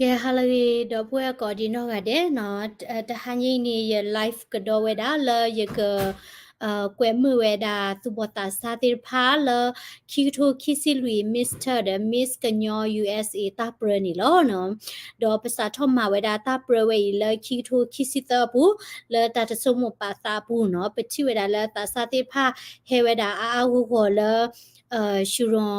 ကဲ ဟါလၢအဂ့ၤ ဒီပုၢ်ဝဲၢ်ကိးဒံးနီၢ်ဂၤဒဲးနီၤ, တဟါညါအံၤန့ၣ် ယ live ကဒီးဝဲဒၣ်လၢယက ကွဲမုာ်ဝဲဒၣ် သူၣ်ဘီၣ်သးစၢ်သ့ၣ်တဖၣ်လၢ ခံကထိခံဆံလွံၢ် Mister ဒီး Miss ကညီ U S A တၢ်ပြၢန့ၣ်လီၤ. ဒီးပစးထီၣ်မၤဝဲဒၣ်တၢ်ပြၢဝဲအံၤလၢခံကထိခံဆံသၢအပူၤ လၢတၢ်တဆိကမိၣ်ပာ်သးအပူၤနီၤ, ပထံၣ်ဝဲဒၣ်လၢသးစၢ်သ့ၣ်တဖၣ်ဟဲဝဲဒၣ်အါအါဂီၢ်ဂီၢ်လၢ Children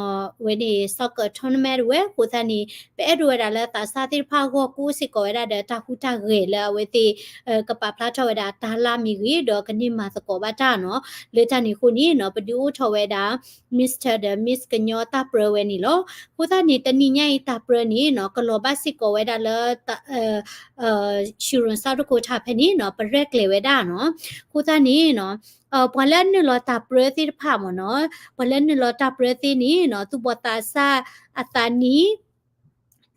ဝဲန့ၣ် soccer tournament ဝဲအဃိသတးန့ၣ် ပအဲၣ်ဒိးဝဲဒၣ်လၢသးစၢ်သ့ၣ်တဖၣ်အဂီၢ် ကအိၣ်စ့ၢ်ကီးဝဲဒၣ်ဒီးတၢ်ဟူးတၢ်ဂဲၤလၢအဝဲသ့ၣ် ကပာ်ဖျါထီၣ်ဝဲဒၣ်တၢ်လၢ်မ့ၢ်ဂ့ၤ ဒီးကန့ၢ်မၤသကိးဘၣ်တၢ်နီၤ. လၢတၢ်န့ၣ်အဃိန့ၣ်နီၤ ပဒုးအိၣ်ထီၣ်ဝဲဒၣ် Mister ဒီး Miss ကညီတၢ်ပြၢဝဲန့ၣ်လီၤ. အဃိသတးန့ၣ် တနံၤညါအံၤတၢ်ပြၢန့ၣ်နီၤ ကလီၤဘၣ်စ့ၢ်ကီးဝဲဒၣ်လၢ Children ဆၣ်တကိးထၣ်ဖဲန့ၣ်နီၤ ပရဲၣ်ကျဲၤဝဲဒၣ်နီၤ. အဃိသတးန့ၣ်နီၤ ပှၤလၢအနုာ်လီၤတၢ်ပြၢသ့ၣ်တဖၣ်မ့ၢ်နီၤ, ပှၤလၢအနုာ်လီၤတၢ်ပြၢသ့ၣ်န့ၣ်နီၤ သူၣ်ဘီၣ်သးစၢ်အသးနံၣ်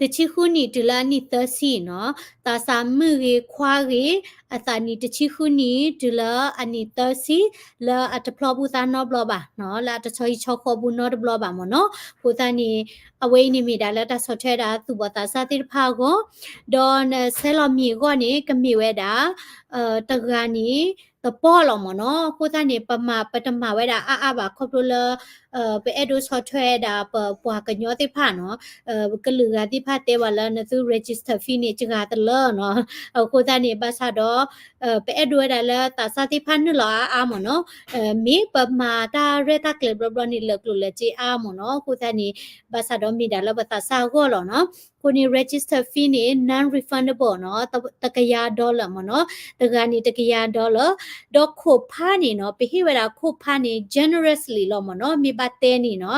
တဆံဃုနံၣ်တုၤလၢအနံၣ်သၢဆံနီၤ, သးစၢ်မုၣ်ဂ့ၤခွါဂ့ၤ အသးနံၣ်တဆံဃုနံၣ်တုၤလၢအနံၣ်သၢဆံ လၢအတဖျီဘူၣ်သးနီတဘျီဘၣ်နီၤ, လၢအတဆီဟံၣ်ဆီဃီပူၤနီတဘျီဘၣ်မ့ၢ်နီၤ. အဃိသတးန့ၣ် အဝဲအံၤန့ၣ်မ့ၢ်ဒၣ်လၢတၢ်ဆီၣ်ထွဲဒၣ်သူၣ်ဘီၣ်သးစၢ်သ့ၣ်တဖၣ်အဂီၢ်, ဒီးနဆဲးလီၤမံၤအဂီၢ်န့ၣ် ကမ့ၢ်ဝဲဒၣ် တဂၤန့ၣ် တပီၢ်လီၤမ့ၢ်နီၤ. အဃိသတးန့ၣ် ပမၤ ပတမၤဝဲဒၣ်အါအါဘၣ် ခီဖျိလၢ ပအဲၣ်ဒိးဆီၣ်ထွဲဒၣ်ပပှၤကညီသ့ၣ်တဖၣ်နီၤ, ကလုာ်ဂၤသ့ၣ်တဖၣ်တဲဘၣ်လၢနသု register fee န့ၣ် တဂၤတလၢနီၤ. အဃိသတးန့ၣ် ဘၣ်ဆၣ်ဒီး ပအဲၣ်ဒိးဝဲဒၣ်လၢသးစၢ်သ့ၣ်တဖၣ်နုာ်လီၤအါအါမ့ၢ်နီၤ, မ့ၢ်ပမၤတၢ်ရဲၣ်တၢ်ကျဲၤဘျီဘျီန့ၣ် လၢာ်ကျိၣ်လၢာ်စ့အါမ့ၢ်နီၤ. အဃိသတးန့ၣ် ဘၣ်ဆၣ်ဒီးမ့ၢ်ဒၣ်လၢပသးစၢ်အဂီၢ်လီၤနီၤ. အဃိန့ၣ် register fee န့ၣ် non-refundable နီၤ, တကယၤ dollar မ့ၢ်နီၤ, တဂၤန့ၣ်တကယၤ dollar, ဒီးခိၣ်ဖးန့ၣ်နီၤ ပဟ့ၣ်ဝဲဒၣ်ခိၣ်ဖးန့ၣ် generously လီၤမ့ၢ်နီၤ, မ့ၢ်ဘၣ်တဲန့ၣ်နီၤ,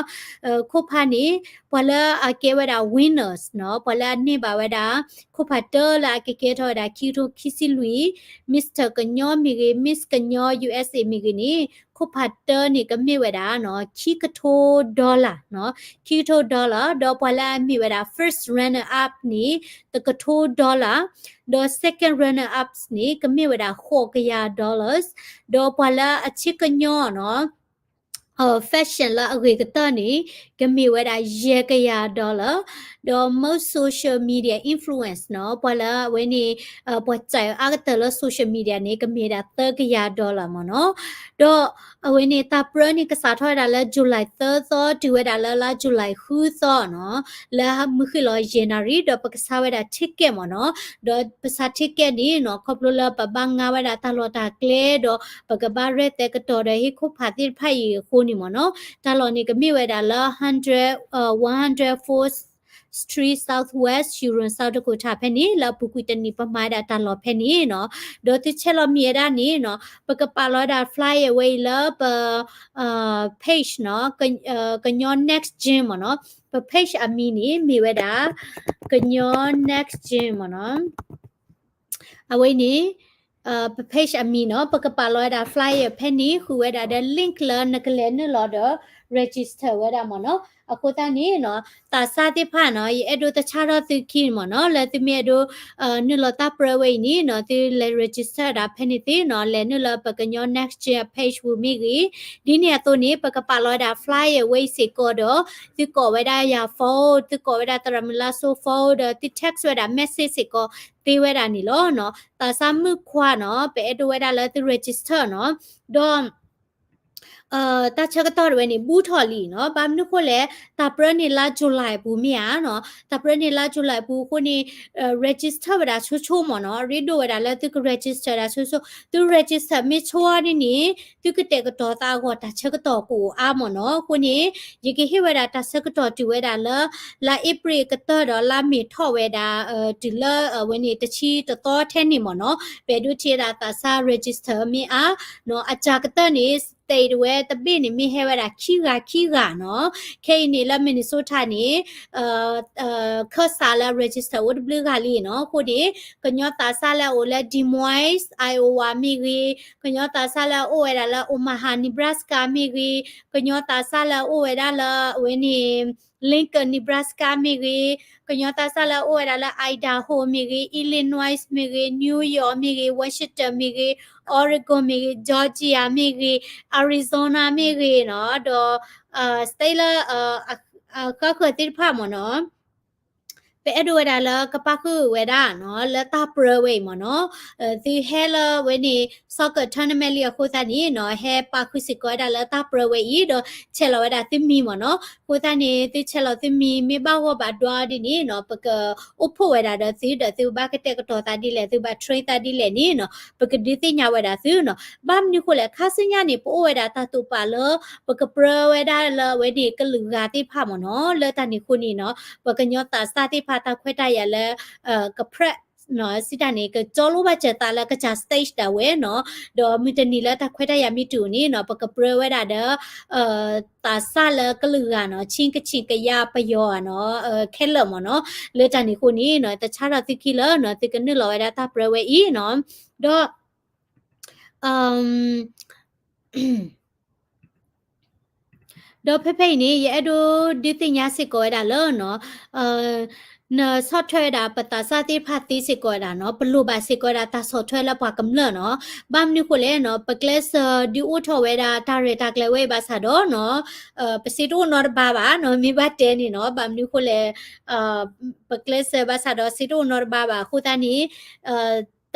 ခိၣ်ဖးန့ၣ် ပှၤလၢအကဲဝဲဒၣ် winners နီၤ, ပှၤလၢအန့ၢ်ဘၣ်ဝဲဒၣ် ခိၣ်ဖးတၢလၢအကကဲထီၣ်ဝဲဒၣ် ခံကထိခံဆံလွံၢ် Mister ကညီမ့ၢ်ဂ့ၤ Miss ကညီ U S A မ့ၢ်ဂ့ၤန့ၣ် ခိၣ်ဖးတၢန့ၣ် ကမ့ၢ်ဝဲဒၣ်နီၤ ခံကထိ dollar နီၤ, ခံကထိ dollar, ဒီးပှၤလၢအမ့ၢ်ဝဲဒၣ် first runner up န့ၣ် တကထိ dollar, ဒီး second runner ups န့ၣ် ကမ့ၢ်ဝဲဒၣ်ဃိးကယၤ dollars, ဒီးပှၤလၢအဆ့ကညီနီၤ fashion လၢအဂ့ၤကတၢၢ်န့ၣ် ကမ့ၢ်ဝဲဒၣ်ယဲၢ်ကယၤ dollar, ဒီး most social media influence နီၤ, ပှၤလၢအဝဲန့ၣ် ပှၤစဲးအါကတၢၢ်လၢ social media န့ၣ် ကမ့ၢ်ဒၣ်သၢကယၤ dollar မ့ၢ်နီၤ. ဒီးအဝဲန့ၣ် တၢ်ပြၢန့ၣ် ကစးထီၣ်ဝဲဒၣ်လၢ July သၢသီ တုၤဝဲဒၣ်လၢလါ July ဃုသီနီၤ, လၢမုၢ်ဃ့ၢ်လီၤယဲၢ်နၣ်ရံၣ် ဒီးပကဆါဝဲဒၣ် ticket မ့ၢ်နီၤ. ဒီးပဆါ ticket န့ၣ်နီၤ ခီဖျိလၢပဘၣ်ငါဝဲဒၣ် တၢ်လီၢ်တၢ်ကျဲ ဒီးပကဘၣ်ရဲၣ်သဲကတီၤဒီးဟ့ၣ်ခိၣ်ဖးသ့ၣ်တဖၣ်အံၤအဃိန့ၣ်မ့ၢ်နီၤ, တၢ်လီၢ်န့ၣ်ကမ့ၢ်ဝဲဒၣ်လၢ hundred, အ one hundred four Street Southwest, Huron, South Dakota ဖဲန့ၣ် လၢအပူၤကွံာ်တနံၤပမၤဝဲဒၣ်တၢ်လီၢ်ဖဲန့ၣ်နီၤ. ဒီးသုဆဲးလီၤမံၤဝဲဒၣ်န့ၣ်နီၤ ပကပာ်လီၤဝဲဒၣ် flyer ဝဲအံၤလၢပ page နီၤ, ကညီ Next Gen မ့ၢ်နီၤ. ပ page အမံၤန့ၣ် မ့ၢ်ဝဲဒၣ် ကညီ Next Gen မ့ၢ်နီၤ. အဝဲန့ၣ် ပ page အမံၤနီၤ ပကပာ်လီၤဝဲဒၣ် flyer ဖဲန့ၣ် ဃုာ်ဝဲဒၣ်ဒီး link လၢနကလဲၤနုာ်လီၤဒီး register ဝဲဒၣ်မ့ၢ်နီၤ. အဃိသတးန့ၣ်နီၤ သးစၢ်သ့ၣ်တဖၣ်နီၤ ယအဲၣ်ဒိးတဆၣ်ထီၣ်သုခံမ့ၢ်နီၤ, လၢသုမ့ၢ်အဲၣ်ဒိး နုာ်လီၤတၢ်ပြၢဝဲအံၤန့ၣ်နီၤ သုလဲၤ register ဒၣ်ဖဲန့ၣ်သ့နီၤ, လဲၤနုာ်လီၤပကညီ Next Gen page ပူၤမ့ၢ်ဂ့ၤ, ဒ်န့ၣ်အသိးန့ၣ် ပကပာ်လီၤဝဲဒၣ် flyer ဝဲအံၤစ့ၢ်ကီးဒီး သုကိးဝဲဒၣ်ယၤ phone, သုကိးဝဲဒၣ်သရၣ်မုၣ်လါစိ phone ဒီးသု text ဝဲဒၣ် message စ့ၢ်ကီးသ့ဝဲဒၣ်န့ၣ်လီၤနီၤ. သးစၢ်မုၣ်ခွါနီၤ ပအဲၣ်ဒိးဝဲဒၣ်လၢသု register နီၤ, ဒီး တၢ်ဆၢကတီၢ်တဝဲန့ၣ် ဘူးထီၣ်လံနီၤ, ဘၣ်မနုၤဃိလဲၣ် တၢ်ပြၢန့ၣ်လါ July အပူၤမ့ၢ်ဧါနီၤ, တၢ်ပြၢန့ၣ်လါ July အပူၤအဃိန့ၣ် register ဝဲဒၣ်ဆိဆိမ့ၢ်နီၤ, အရ့ဒိၣ်ဝဲဒၣ်လၢသုက register ဒၣ်ဆိဆိ, သု register မ့ၢ်ဆိအါဒ်န့ၣ် သုကတဲာ်ကတီၤသးအဂီၢ် တၢ်ဆၢကတီၢ်ကအိၣ်အါမ့ၢ်နီၤ. အဃိန့ၣ် ယကဟ့ၣ်ဝဲဒၣ်တၢ်ဆၢကတီၢ်တုၤဝဲဒၣ်လၢ လါအ့ဖြ့ၣ်ကတၢၢ်ဒီးလါမ့ၤထီၣ်ဝဲဒၣ် တုၤလၢအဝဲန့ၣ်တဆံတသီထဲန့ၣ်မ့ၢ်နီၤ, ပအဲၣ်ဒိးထံၣ်ဝဲဒၣ်သးစၢ် register မ့ၢ်အါနီၤ, အစှၤကတၢၢ်န့ၣ် state ဝဲတဘ့ၣ်န့ၣ် မ့ၢ်ဟဲဝဲဒၣ်ခံဂၤခံဂၤနီၤ. ခဲအံၤန့ၣ်လၢ Minnesota န့ၣ် ခၢၣ်စးလၢ register အိၣ်တဘျုးဂၤလံနီၤ. အဃိန့ၣ် ကညီသးစၢ်လၢအအိၣ်လၢ Des Moines, Iowa မ့ၢ်ဂ့ၤ, ကညီသးစၢ်လၢအအိၣ်ဝဲဒၣ်လၢ Omaha, Nebraska မ့ၢ်ဂ့ၤ, ကညီသးစၢ်လၢအအိၣ်ဝဲဒၣ်လၢအဝဲန့ၣ် Lincoln, Nebraska မ့ၢ်ဂ့ၤ, ကညီသးစၢ်လၢအအိၣ်ဝဲဒၣ်လၢ Idaho မ့ၢ်ဂ့ၤ, Illinois မ့ၢ်ဂ့ၤ, New York မ့ၢ်ဂ့ၤ, Washington မ့ၢ်ဂ့ၤ, Oregon မ့ၢ်ဂ့ၤ, Georgia မ့ၢ်ဂ့ၤ, Arizona မ့ၢ်ဂ့ၤနီၤ, ဒီး state လၢ ဃၣ်ဃၢၤသ့ၣ်တဖၣ်မ့ၢ်နီၤ, ပအဲၣ်ဒိးဝဲဒၣ်လၢကပာ်ဃုာ်ဝဲဒၣ်နီၤ လၢတၢ်ပြၢဝဲအံၤမ့ၢ်နီၤ, သုဟဲလၢဝဲန့ၣ် soccer tournament လံအဃိသတးန့ၣ်နီၤ ဟဲပာ်ဃုာ်စ့ၢ်ကီးဝဲဒၣ်လၢတၢ်ပြၢဝဲအံၤ ဒီးဆဲးလီၤဝဲဒၣ်သုမံၤမ့ၢ်နီၤ. အဃိသတးန့ၣ် သုဆဲးလီၤသုမံၤ မ့ၢ်ဘၣ်ဂီၢ်ဘၣ်ဒွါဒ်န့ၣ်နီၤ ပကအိၣ်ဖှိၣ်ဝဲဒၣ်ဒီးသု ဒီးသုဘၣ်ကတဲာ်ကတီၤသးဒ်လဲၣ် သုဘၣ် train သးဒ်လဲၣ်န့ၣ်နီၤ ပကဒုးသ့ၣ်ညါဝဲဒၣ်သုနီၤ. ဘၣ်မနုၤဃိလဲၣ် ခါဆူညါန့ၣ် ပအိၣ်ဝဲဒၣ်တၢ်တိာ်ပာ်လၢ ပကပြၢဝဲဒၣ်လၢအဝဲန့ၣ်ကလုာ်ဂၤသ့ၣ်တဖၣ်မ့ၢ်နီၤ. လၢတၢ်န့ၣ်အဃိန့ၣ်နီၤ ပှၤကညီသးစၢ်သ့ၣ်တဖၣ်တၢ်ခွဲးတၢ်ယာ်လၢ က prep နီၤ စံးတၢ်န့ၣ် ကကၠီလိဘၣ်စၢၤသးလၢကစၢ် stage ဒၣ်ဝဲနီၤ. ဒီးမုၢ်တနံၤလၢတၢ်ခွဲးတၢ်ယာ်မ့ၢ်တုၤန့ၣ်နီၤ ပကပြၢဝဲဒၣ်ဒီး သးစၢ်လၢကလုာ်ဂၤနီၤ ခၠ့ၣ်ကချ့ၣ် ကယၤ ပယီၤဧါနီၤ ခဲလၢာ်မ့ၢ်နီၤ. လၢတၢ်န့ၣ်အဃိန့ၣ်နီၤ တဆါထီၣ်သုခံလၢာ်နီၤ သုကနုာ်လီၤဝဲဒၣ်တၢ်ပြၢဝဲအံၤနီၤ. ဒီး ဒီးဖဲဖဲအံၤန့ၣ် ယအဲၣ်ဒိးဒုးသ့ၣ်ညါစ့ၢ်ကီးဝဲဒၣ်လၢနီၤ နဆီၣ်ထွဲဝဲဒၣ်ပသးစၢ်သ့ၣ်တဖၣ်သ့စ့ၢ်ကီးဝဲဒၣ်နီၤ ပလိၣ်ဘၣ်စ့ၢ်ကီးဝဲဒၣ်တၢ်ဆီၣ်ထွဲလၢပှၤကမျၢၢ်နီၤ. ဘၣ်မနုၤဃိလဲၣ်နီၤ ပကျဲးစၢးဒုးအိၣ်ထီၣ်ဝဲဒၣ်တၢ်ရဲၣ်တၢ်ကျဲၤဝဲအံၤဘၣ်ဆၣ်ဒီးနီၤ ပစ့တအိၣ်နီတဘါဘၣ်နီၤ မ့ၢ်ဘၣ်တဲန့ၣ်နီၤ ဘၣ်မနုၤဃိလဲၣ် ပကျဲးစၢးဘၣ်ဆၣ်ဒီးစ့တအိၣ်နီတဘါဘၣ်အဃိသတးန့ၣ်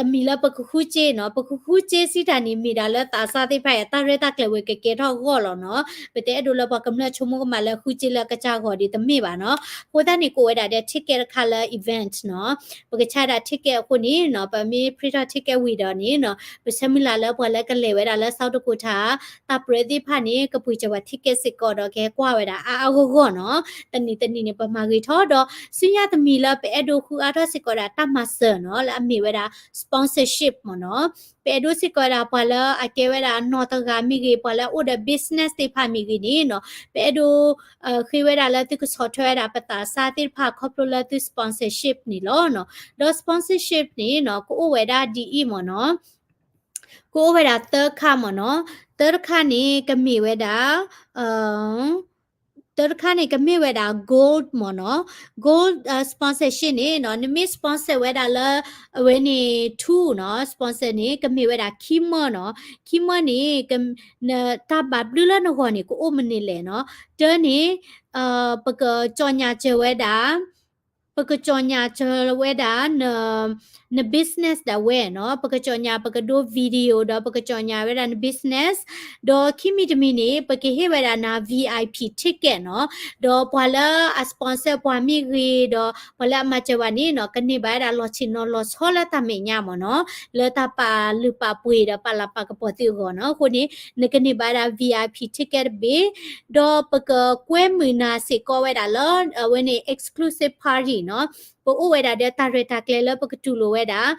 တမံၤလၢပကဃုစ့နီၤ ပကဃုစ့စံးတၢ်န့ၣ် မ့ၢ်ဒၣ်လၢသးစၢ်သ့ၣ်တဖၣ်အံၤ တၢ်ရဲၣ်တၢ်ကျဲၤဝဲကကဲထီၣ်အဂီၢ်လီၤနီၤ. ပတအဲၣ်ဒိးလၢပှၤကမျၢၢ်ဆိကမိၣ်ကမၣ်လၢဃုစ့လၢအကစၢ်အဂီၢ်ဒံးတမ့ၢ်ဘၣ်နီၤ. အဃိသတးန့ၣ် ကအိၣ်ဝဲဒၣ်ဒီး ticket တခါလၢ event နီၤ. ပကဆါဒၣ် ticket အဃိန့ၣ်နီၤ ပမ့ၢ် print ထီၣ် ticket ဝံၤဒီးန့ၣ်နီၤ ပဆၢမုၢ်လၢ်လၢပှၤလၢကလဲၤဝဲဒၣ်လၢ South Dakota တၢ်ပြၢသ့ၣ်တဖၣ်န့ၣ် ကပှ့ၤစၢၤပှၤ ticket စ့ၢ်ကီးဒီးကဟဲကွၢ်ဝဲဒၣ်အါအါဂီၢ်ဂီၢ်နီၤ. တနံၤတနံၤန့ၣ် ပမၤဂ့ၤထီၣ်ဒီး ဆူညါတမံၤလၢပအဲၣ်ဒိးဃုအါထီၣ်စ့ၢ်ကီးဒၣ်တၢ်မၤစၢၤနီၤ လၢအမ့ၢ်ဝဲဒၣ် sponsorship မ့ၢ်နီၤ. ပအဲၣ်ဒိးစ့ၢ်ကီးဝဲဒၣ်ပှၤလၢအကဲဝဲဒၣ်နီၢ်တဂၤမ့ၢ်ဂ့ၤ ပှၤလၢအအိၣ်ဒီး business သ့ၣ်တဖၣ်မ့ၢ်ဂ့ၤန့ၣ်နီၤ ပအဲၣ်ဒိး ဃ့ဝဲဒၣ်လၢသုကဆီၣ်ထွဲဝဲဒၣ်ပသးစၢ်သ့ၣ်တဖၣ် ခီဖျိလၢသု sponsorship န့ၣ်လီၤနီၤ. ဒီး sponsorship န့ၣ်နီၤ ကအိၣ်ဝဲဒၣ်ဒ်အံၤမ့ၢ်နီၤ ကအိၣ်ဝဲဒၣ်သၢခါမ့ၢ်နီၤ. သၢတခါန့ၣ် ကမ့ၢ်ဝဲဒၣ် သၢတခါန့ၣ် ကမ့ၢ်ဝဲဒၣ် gold မ့ၢ်နီၤ. Gold sponsorship န့ၣ်နီၤ နမ့ၢ် sponsor ဝဲဒၣ်လၢ အဝဲန့ၣ် ထူနီၤ sponsor န့ၣ် ကမ့ၢ်ဝဲဒၣ်ခံမၢနီၤ. ခံမၢန့ၣ် တၢ်ဘၣ်ဘျုးလၢနဂီၢ်န့ၣ် ကအိၣ်မနုၤလဲၣ်နီၤ. တၢန့ၣ် ပကကၠီၣ်ညါစၢၤဝဲဒၣ် ပကကၠီၣ်ညါစၢၤဝဲဒၣ် န business ဒၣ်ဝဲနီၤ. ပကကၠီၣ်ညါ ပကဒိ video ဒီးပကကၠီၣ်ညါဝဲဒၣ်န business ဒီးခံမံၤတမံၤန့ၣ် ပကဟ့ၣ်ဝဲဒၣ်နၤ VIP ticket နီၤ. ဒီးပှၤလၢအ sponsor ပှၤမ့ၢ်ဂ့ၤ ဒီးပှၤလၢအမၤစၢၤပှၤန့ၣ်နီၤ ကန့ၢ်ဘၣ်ဝဲဒၣ်လီၤဆ့ၣ်နီၤလီၤဆီလၢတၢ်မဲာ်ညါမ့ၢ်နီၤ လၢတၢ်ပာ်လုၢ်ပာ်ပှ့ၤဒီးပာ်လၤပာ်ကပီၤသုအဂီၢ်နီၤ. အဃိန့ၣ် နကန့ၢ်ဘၣ်ဝဲဒၣ် VIP ticket တဘ့ၣ် ဒီးပကကွဲမုာ်နၤစ့ၢ်ကီးဝဲဒၣ်လၢ အဝဲန့ၣ် exclusive party နီၤ. ပအိၣ်ဝဲဒၣ်ဒီးတၢ်ရဲၣ်တၢ်ကျဲၤလၢပကတူၢ်လိာ်ဝဲဒၣ်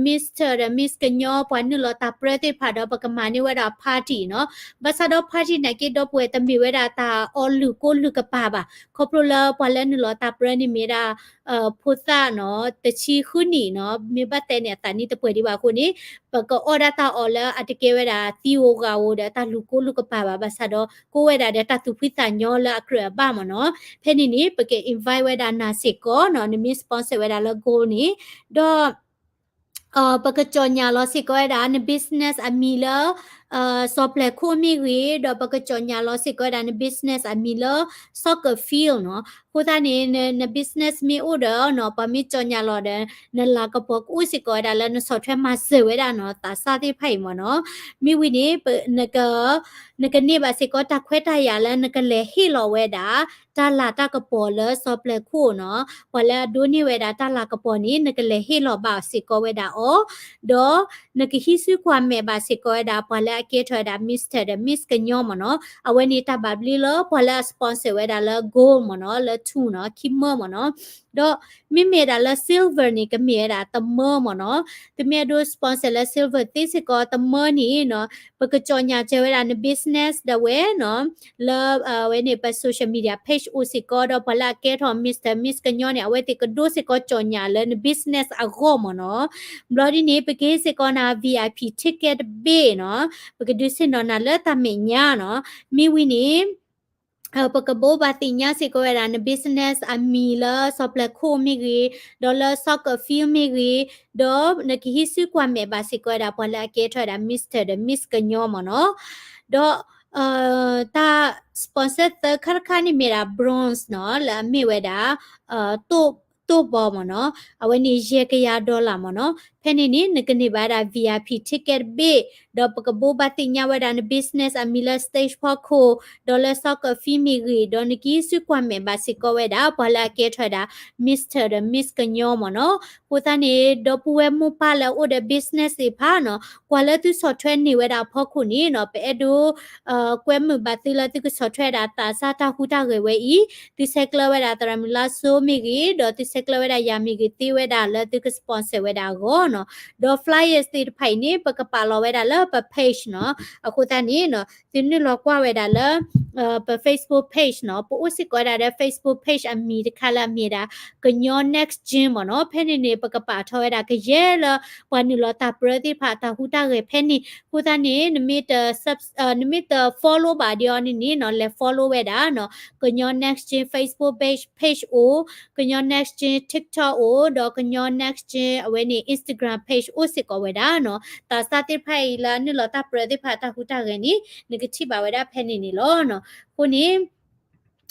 Mister ဒီး Miss ကညီ ပှၤနုာ်လီၤတၢ်ပြၢသ့ၣ်တဖၣ်ဒီး ပကမၤန့ၢ်ဝဲဒၣ် party နီၤ. ဘၣ်ဆၣ်ဒီး party နာ်က့ ဒီပုၢ်ဝဲၢ်တမ့ၢ်ဝဲဒၣ်တၢ်အီၣ်လုၢ်ကိလုၢ်ကပၤဘၣ်. ခီဖျိလၢပှၤလၢနုာ်လီၤတၢ်ပြၢန့ၣ်မ့ၢ်ဒၣ် ဖိသၣ်နီၤ တဆံဃုနံၣ်နီၤ မ့ၢ်ဘၣ်တဲန့ၣ် အသးနံၣ်တပှဲၤဒံးဘၣ်အဃိန့ၣ် ပကအီၣ်ဒၣ်တၢ်အီၣ်လၢအတကဲဝဲဒၣ်သံဧိၤဂၤဧိၤဒီးတၢ်လုၢ်ကိလုၢ်ကပၤဘၣ်. ဘၣ်ဆၣ်ဒီး ကအိၣ်ဝဲဒၣ်ဒီးတၢ်သူၣ်ဖှံသးညီလၢအကြၢးအဘၣ်မ့ၢ်နီၤ. ဖဲန့ၣ်န့ၣ် ပက invite ဝဲဒၣ်နၤစ့ၢ်ကီးနီၤ နမ့ၢ် sponsor ဝဲဒၣ်လၢ gold န့ၣ် ဒီး ပကကၠီၣ်ညါလီၤစ့ၢ်ကီးဝဲဒၣ်န business အမံၤလၢ စီၤပျဲၢ်ခိၣ်မ့ၢ်ဂ့ၤ ဒီးပကကၠီၣ်ညါလီၤစ့ၢ်ကီးဝဲဒၣ်န business အမံၤလၢ soccer field နီၤ. အဃိသတးန့ၣ် န business မ့ၢ်အိၣ်ဒီးနီၤ ပှၤမ့ၢ်ကၠီၣ်ညါလီၤဒီး နလၤကပီၤကအိၣ်စ့ၢ်ကီးဝဲဒၣ်လၢ နဆီၣ်ထွဲမၤစၢၤဝဲဒၣ်နီၤ သးစၢ်သ့ၣ်တဖၣ်အံၤမ့ၢ်နီၤ. မ့ၢ်ဝံၤန့ၣ် နက နကန့ၢ်ဘၣ်စ့ၢ်ကီးတၢ်ခွဲးတၢ်ယာ်လၢနကလဲၤဟ့ၣ်လီၤဝဲဒၣ် တၢ်လၤတၢ်ကပီၤလၢစီၤပျဲၢ်ခိၣ်နီၤ. ပှၤလၢအဒိးန့ၢ်ဝဲဒၣ်တၢ်လၤကပီၤန့ၣ် နကလဲၤဟ့ၣ်လီၤဘၣ်စ့ၢ်ကီးဝဲဒၣ်အီၤ, ဒီးနကဟံးစုကွၢ်မဲာ်ဘၣ်စ့ၢ်ကီးဝဲဒၣ် ပှၤလၢအကဲထီၣ်ဝဲဒၣ် Mister ဒီး Miss ကညီမ့ၢ်နီၤ. အဝဲန့ၣ်တၢ်ဘၣ်ဘျုးလၢပှၤလၢအ sponsor ဝဲဒၣ်လၢ gold မ့ၢ်နီၤ, လၢထူနီၤ, ခံမၢမ့ၢ်နီၤ. ဒီးမ့မ့ၢ်ဒၣ်လၢ silver န့ၣ် ကမ့ၢ်ဝဲဒၣ်တမၢမ့ၢ်နီၤ. သုမ့ၢ်အဲၣ်ဒိး sponsor လၢ silver သ့စ့ၢ်ကီးတမၢန့ၣ်နီၤ, ပကကြော်ညာ စၢၤဝဲဒၣ်န business ဒၣ်ဝဲနီၤ, လၢအဝဲန့ၣ် ပ social media page အိၣ်စ့ၢ်ကီး ဒီးပှၤလၢအကဲထီၣ် Mister Miss ကညီန့ၣ် အဝဲသ့ၣ်ကဒိစ့ၢ်ကီး ကြော်ညာ လၢန business အဂီၢ်မ့ၢ်နီၤ. ဘျီဒ်န့ၣ် ပကဟ့ၣ်စ့ၢ်ကီးနၤ VIP ticket တဘ့ၣ်နီၤ, ပကဒုးဆ့ၣ်နီၤနၤလၢတၢ်မဲာ်ညါနီၤ. မ့ၢ်ဝံၤန့ၣ် ပကဘိးဘၣ်သ့ၣ်ညါစ့ၢ်ကီးဝဲဒၣ်န business အမံၤလၢစီၤပျၢၢ်ခိၣ်မ့ၢ်ဂ့ၤ, ဒီးလၢ soccer field မ့ၢ်ဂ့ၤ, ဒီးနကဟံးစုကွၢ်မဲာ်ဘၣ်စ့ၢ်ကီးဝဲဒၣ်ပှၤလၢအကဲထီၣ်ဝဲဒၣ် Mister ဒီး Miss ကညီမ့ၢ်နီၤ. ဒီး တၢ် sponsor သၢခါတခါန့ၣ်မ့ၢ်ဒၣ် bronze နီၤ, လၢအမ့ၢ်ဝဲဒၣ် တိၢ် တိၢ်ဘီမ့ၢ်နီၤ, အဝဲန့ၣ် ယဲၢ်ကယၤ dollar မ့ၢ်နီၤ. ဖဲန့ၣ်န့ၣ် နကန့ၢ်ဘၣ်ဝဲဒၣ် VIP ticket တဘ့ၣ်, ဒီးပကဘိးဘၣ်သ့ၣ်ညါဝဲဒၣ်န business အမံၤလၢ stage ဖီခိၣ်, ဒီးလၢ soccer field မ့ၢ်ဂ့ၤ, ဒီးနကဟံးစုကွၢ်မဲာ်ဘၣ်စ့ၢ်ကီးဝဲဒၣ် ပှၤလၢအကဲထီၣ်ဝဲဒၣ် Mister ဒီး Miss ကညီမ့ၢ်နီၤ. အဃိသတးန့ၣ် ဒီပုၢ်ဝဲၢ်မိၢ်ပၢ်လၢအအိၣ်ဒီး business သ့ၣ်တဖၣ်နီၤ, ကွၢ်လၢသုဆီၣ်ထွဲန့ၢ်ဝဲဒၣ်အဖီခိၣ်န့ၣ်နီၤ, ပအဲၣ်ဒိး ကွဲမုာ်ဘၣ်သုလၢသုကဆီၣ်ထွဲဒၣ်သးစၢ်တၢ်ဟူးတၢ်ဂဲၤဝဲအံၤ, သုဆဲးကျၢဝဲဒၣ်သရၣ်မုၣ်လါစိမ့ၢ်ဂ့ၤ, ဒီးသုဆဲးကျၢဝဲဒၣ်ယၤမ့ၢ်ဂ့ၤ သ့ဝဲဒၣ်လၢသုက sponsor ဝဲဒၣ်အဂီၢ်နီၤ. ဒီး flyers သ့ၣ်တဖၣ်အံၤန့ၣ် ပကပာ်လီၤဝဲဒၣ်လၢပ page နီၤ. အဃိသတးန့ၣ်နီၤ သုနုာ်လီၤကွၢ်ဝဲဒၣ်လၢ ပ Facebook page နီၤ, ပအိၣ်စ့ၢ်ကီးဝဲဒၣ်ဒီး Facebook page အမံၤတခါလၢအမ့ၢ်ဝဲဒၣ် ကညီ Next Gen မ့ၢ်နီၤ. ဖဲန့ၣ်န့ၣ် ပကပာ်ထီၣ်ဝဲဒၣ်ကယဲၢ်လၢ ပှၤနုာ်လီၤသးပြၢသ့ၣ်တဖၣ်အတၢ်ဟူးတၢ်ဂဲၤဖဲန့ၣ်. အဃိသတးန့ၣ် နမ့ၢ်တ subs- နမ့ၢ်တ follow ဘၣ်ဒံးအီၤန့ၣ်န့ၣ်နီၤ, လဲၤ follow ဝဲဒၣ်နီၤ, ကညီ Next Gen Facebook page, page အိၣ်, ကညီ Next Gen TikTok အိၣ်, ဒီးကညီ Next Gen အဝဲန့ၣ် Instagram page အိၣ်စ့ၢ်ကီးဝဲဒၣ်နီၤ. သးစၢ်သ့ၣ်တဖၣ်အံၤလၢအနုာ်လီၤသးပြၢသ့ၣ်တဖၣ်အတၢ်ဟူးတၢ်ဂဲၤန့ၣ် နကထံၣ်ဘၣ်ဝဲဒၣ်ဖဲန့ၣ်န့ၣ်လီၤ. အဃိန့ၣ်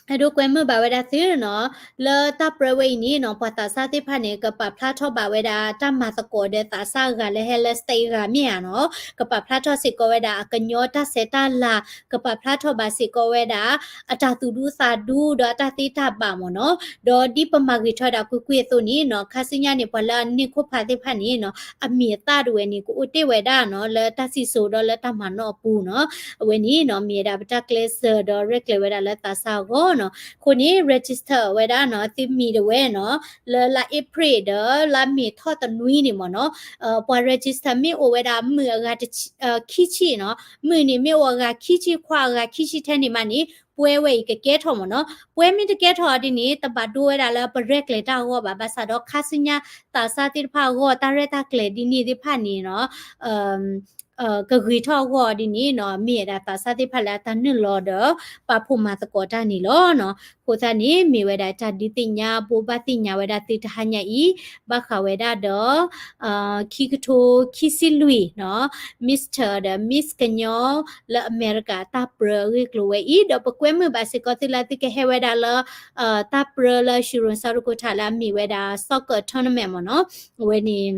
အဲၣ်ဒိးကွဲမုာ်ဘၣ်ဝဲဒၣ်သုနီၤ, လၢတၢ်ပြၢဝဲအံၤန့ၣ်နီၤ, ပှၤသးစၢ်သ့ၣ်တဖၣ်န့ၣ် ကပာ်ဖျါထီၣ်ဘၣ်ဝဲဒၣ်တၢ်မၤသကိးဒီးသးစၢ်အဂၤလၢဟဲလၢ state အဂၤမ့ၢ်ဧါနီၤ, ကပာ်ဖျါထီၣ်စ့ၢ်ကီးဝဲဒၣ်အကညီတၢ်ဆဲးတၢ်လၤ, ကပာ်ဖျါထီၣ်ဘၣ်စ့ၢ်ကီးဝဲဒၣ် အတၢ်သူၣ်ဒူသးဒူဒီးအတၢ်သ့တၢ်ဘၣ်မ့ၢ်နီၤ. ဒီးဒ်ပမၤဂ့ၤထီၣ်ဝဲဒၣ်ကွ့ၢ်ကွ့ၢ်အသိးန့ၣ်နီၤ, ခါဆူညါန့ၣ် ပှၤလၢအန့ၢ်ခိၣ်ဖးသ့ၣ်တဖၣ်န့ၣ်နီၤ, အမံၤအသၣ်ဒၣ်ဝဲန့ၣ် ကအိၣ်တ့ၢ်ဝဲဒၣ်နီၤ, လၢတၢ်စံၣ်စိၤဒီးလၢတၢ်မၤနီၣ်အပူၤနီၤ. အဝဲန့ၣ်နီၤ မ့ၢ်ဝဲဒၣ်ပတၢ်ကျဲးစၢးဒီးရဲၣ်ကျဲၤဝဲဒၣ်လၢသးစၢ်အဂီၢ်နီၤ. အဃိန့ၣ် register ဝဲဒၣ်နီၤ, သုမံၤဒၣ်ဝဲနီၤ, လၢလါ April ဒီးလါ May ထီၣ်တနွံန့ၣ်မ့ၢ်နီၤ, ပှၤ register မ့ၢ်အိၣ်ဝဲဒၣ်မုၣ်အဂၤတဆံ- ခံဆံနီၤ, မုၣ်န့ၣ်မ့ၢ်အိၣ်အဂၤခံဆံ ခွါအဂၤခံဆံထဲန့ၣ်မးန့ၣ် ပွဲဝဲအံၤကကဲထီၣ်မ့ၢ်နီၤ. ပွဲမ့ၢ်တကဲထီၣ်ဒ်န့ၣ် တဘၣ်ဒိဝဲဒၣ်လၢပရဲၣ်ကျဲၤတၢ်အဂီၢ်ဘၣ်, ဘၣ်ဆၣ်ဒီးခါဆူညါသးစၢ်သ့ၣ်တဖၣ်အဂီၢ် တၢ်ရဲၣ်တၢ်ကျဲၤဒ်န့ၣ်သ့ၣ်တဖၣ်န့ၣ်နီၤ ကဂ့ၤထီၣ်အဂီၢ်ဒ်န့ၣ်နီၤ, မ့ၢ်ဝဲဒၣ်သးစၢ်သ့ၣ်တဖၣ်လၢအတၢ်နုာ်လီၤဒီး ပာ်ဖှိၣ်မၤသကိးတၢ်န့ၣ်လီၤနီၤ. အဃိသတးန့ၣ် မ့ၢ်ဝဲဒၣ်တၢ်ဒုးသ့ၣ်ညါ ဘိးဘၣ်သ့ၣ်ညါဝဲဒၣ်သုတဟါညါအံၤ ဘၣ်ဃးဝဲဒၣ်ဒီး ခံကထိခံဆံလွံၢ်နီၤ, Mister ဒီး Miss ကညီ လၢအမဲရကၤတၢ်ပြၢအဂ့ၢ်အကျိၤဝဲအံၤ, ဒီးပကွဲမုာ်ဘၣ်စ့ၢ်ကီးသုလၢသုကဟဲဝဲဒၣ်လၢ တၢ်ပြၢလၢ Shirun South Dakota လၢအမ့ၢ်ဝဲဒၣ် soccer tournament မ့ၢ်နီၤ, အဝဲန့ၣ်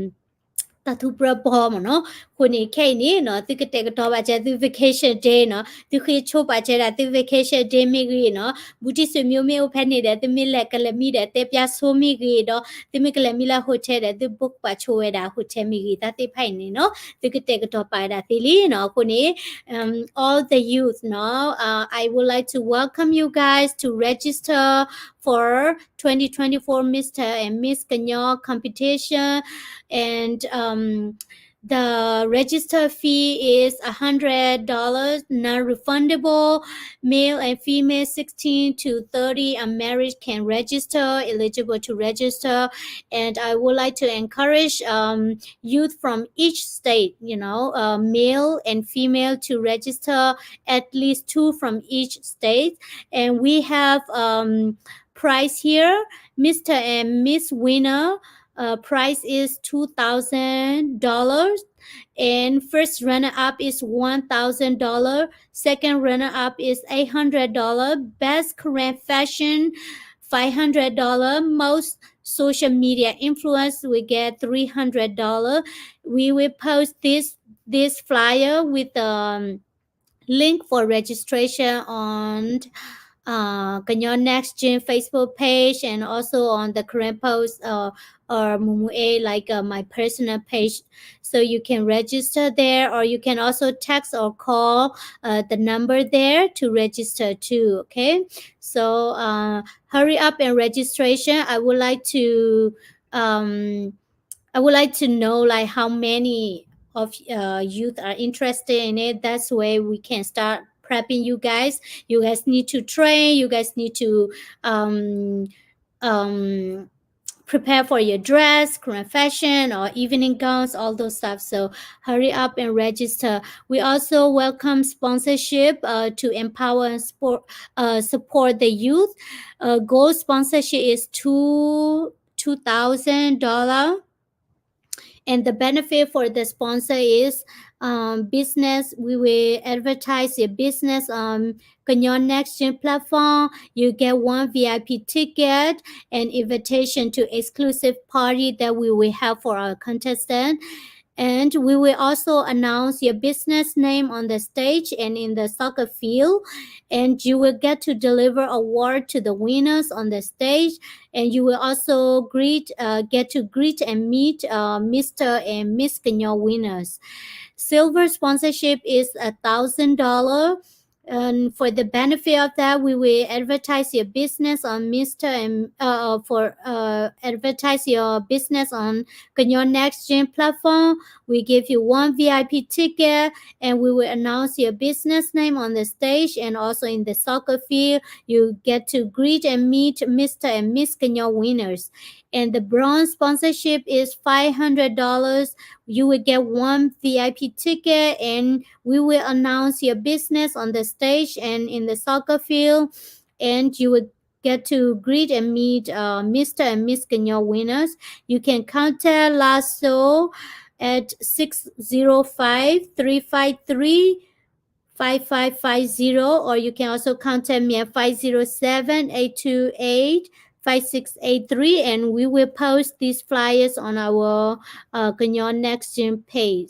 တၢ်ထူးပြၢဘီမ့ၢ်နီၤ. အဃိန့ၣ် ခဲအံၤန့ၣ်နီၤ သုကတဲာ်ကတီၤဘၣ်စၢၤသု vacation day နီၤ, သုဃ့ဆိပာ်စၢၤဒၣ်သု vacation day မ့ၢ်ဂ့ၤနီၤ, ဘူးတံၢ်ဆွေမျိုးမ့ၢ်အိၣ်ဖဲန့ၣ်ဒီး သုမ့ၢ်လဲၤကလဲၤမံဒီး တဲပျါဆိမ့ၢ်ဂ့ၤဒီး သုမ့ၢ်ကလဲၤမံလၢ hotel ဒီး သု book ပာ်ဆိဝဲဒၣ် hotel မ့ၢ်ဂ့ၤ တၢ်သ့ၣ်တဖၣ်အံၤန့ၣ်နီၤ, သုကတဲာ်ကတီၤပာ်ဝဲဒၣ်သ့လံနီၤ. အဃိန့ၣ် um, all the youth, no, uh, I would like to welcome you guys to register for twenty twenty-four Mister and Miss Kenya competition, and um, the register fee is a hundred dollars, non-refundable. Male and female sixteen to thirty unmarried can register, eligible to register. And I would like to encourage um, youth from each state, you know, uh, male and female to register, at least two from each state. And we have um, prize here, Mister and Miss winner. Uh, prize is two thousand dollars, and first runner up is one thousand dollars, second runner up is eight hundred dollars, best Korean fashion, five hundred dollars, most social media influence, we get three hundred dollars. We will post this this flyer with the um, link for registration on uh, Kenya Next Gen Facebook page and also on the Korean Post uh, or Mumu A, like uh, my personal page. So you can register there, or you can also text or call uh, the number there to register too. Okay, so uh, hurry up and registration. I would like to um, I would like to know like how many of uh, youth are interested in it. That's why we can start prepping you guys. You guys need to train. You guys need to um, um, prepare for your dress, Korean fashion, or evening gowns, all those stuff. So hurry up and register. We also welcome sponsorship uh, to empower and support, uh, support the youth. Uh, gold sponsorship is two two thousand dollar, And the benefit for the sponsor is, um, business. We will advertise your business on Kenya Next Gen platform. You get one V I P ticket and invitation to exclusive party that we will have for our contestant. And we will also announce your business name on the stage and in the soccer field. And you will get to deliver award to the winners on the stage. And you will also greet, uh, get to greet and meet, uh, Mister and Miss Kenya winners. Silver sponsorship is a thousand dollar. And for the benefit of that, we will advertise your business on Mister and, uh, for, uh, advertise your business on Kenya Next Gen platform. We give you one V I P ticket, and we will announce your business name on the stage and also in the soccer field. You get to greet and meet Mister and Miss Kenya winners. And the bronze sponsorship is five hundred dollars. You will get one V I P ticket, and we will announce your business on the stage and in the soccer field. And you will get to greet and meet, uh, Mister and Miss Kenya winners. You can contact Lasso at six zero five, three five three, five five five zero, or you can also contact me at five zero seven, eight two eight, five six eight three, and we will post these flyers on our, uh, Kenya Next Gen page.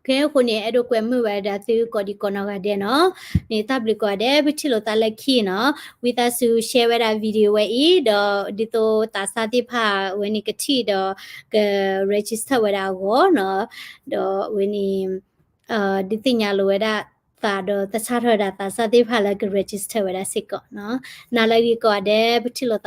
Okay, အဃိန့ၣ် အဲၣ်ဒိးကွဲမုာ်ဝဲဒၣ်သုကိးဒံကိးနီၢ်ဂၤဒဲးနီၤ, န့ၣ်တၢ်ဘျုးကိးဂၤဒဲး ပထံၣ်လိာ်သးလၢခံနီၤ, ဝံသးစူၤ share ဝဲဒၣ် video ဝဲအံၤ, ဒီးဒ်သိးသးစၢ်သ့ၣ်တဖၣ်ဝဲန့ၣ်ကထံၣ်ဒီး က register ဝဲဒၣ်အဂီၢ်နီၤ, ဒီးဝဲန့ၣ် ဒုးသ့ၣ်ညါလိာ်ဝဲဒၣ်သးဒီး သဆၣ်ထီၣ်ဝဲဒၣ်သးစၢ်သ့ၣ်တဖၣ်လၢက register ဝဲဒၣ်စ့ၢ်ကီးနီၤ, နၤလၢအဂ့ၤကိးဂၤဒဲး ပထံၣ်လိာ်သး